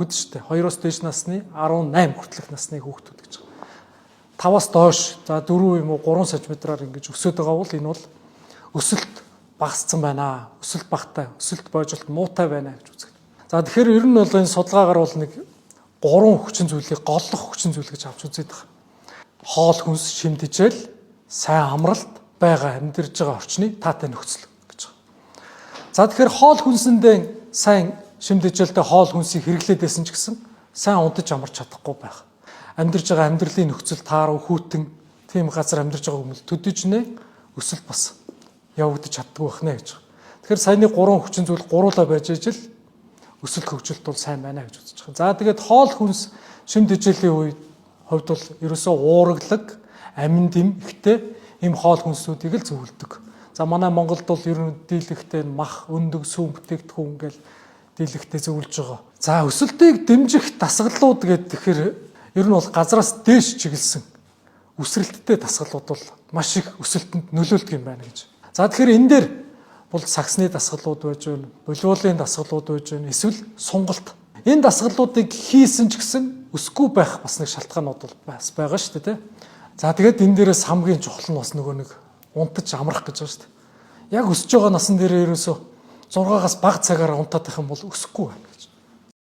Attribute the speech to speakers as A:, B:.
A: хүүхэд шүү дээ. 2-оос дээш насны 18 хүртэлх насны хүүхдүүд гэж байгаа. 5-аас доош, за 4 юм уу 3 см-аар ингэж өсөд байгаа бол энэ бол өсөлт багассан байна. Өсөлт багатай, өсөлт боожилт муутай байна гэж үздэг. За, тэгэхээр ер нь бол энэ судалгаагаар бол нэг гурван хүчин зүйлийг голлох хүчин зүйл гэж авч үзээд байгаа. Хоол хүнс, шим тэжээл, сайн амралт, байгаа амьдарж байгаа орчны таатай нөхцөл гэж байгаа. За, тэгэхээр хоол хүнсэндээ сайн шим тэжээлтэй хоол хүнсийг хэрэглээд байсан ч гэсэн сайн унтаж амарч чадахгүй байх. Амьдарж байгаа амьдралын нөхцөл тааруу, хүйтэн тийм газар амьдарж байгаа хүмүүс төдийжнээ өсөлт бас явагдаж чаддгүй байх нэ гэж байгаа. Тэгэхээр саяны гурван хүчин зүйл гуруулаа байж ижил өсөлт хөгжилт бол сайн байна гэж үзэж байгаа. За, тэгээд хоол хүнс, шим тэжээлийн үед хувьд бол ерөөсөө уураглаг, амин дэм ихтэй ийм хоол хүнсүүдийг л зөвлөдөг. За, манай Монголд бол ер нь дийлэхтэй мах, өндөг, сүүн бүтээгдэхүүн ингээл дийлэхтэй зөвлөж байгаа. За, өсөлтийг дэмжих дасгалууд гэдэг, тэгэхээр ер нь бол газраас дээш чиглэсэн үсрэлттэй дасгалууд бол маш их өсөлтөнд нөлөөлдөг юм байна гэж. За, тэгэхээр энэ дээр бол сагсны дасгалууд байж байна, волейболын дасгалууд байж байна, эсвэл сунгалт. Энэ дасгалуудыг хийсэн ч гэсэн өсөхгүй байх бас нэг шалтгаанууд бол бас байгаа шүү дээ, тэ. За, тэгээд энэ дээрээс хамгийн чухал нь бас нөгөө нэг унтаж амрах гэж байгаа шүү дээ. Яг өсөж байгаа насан дээр ерөөсөө 6-аас бага цагаар унтаад байх юм бол өсөхгүй байна.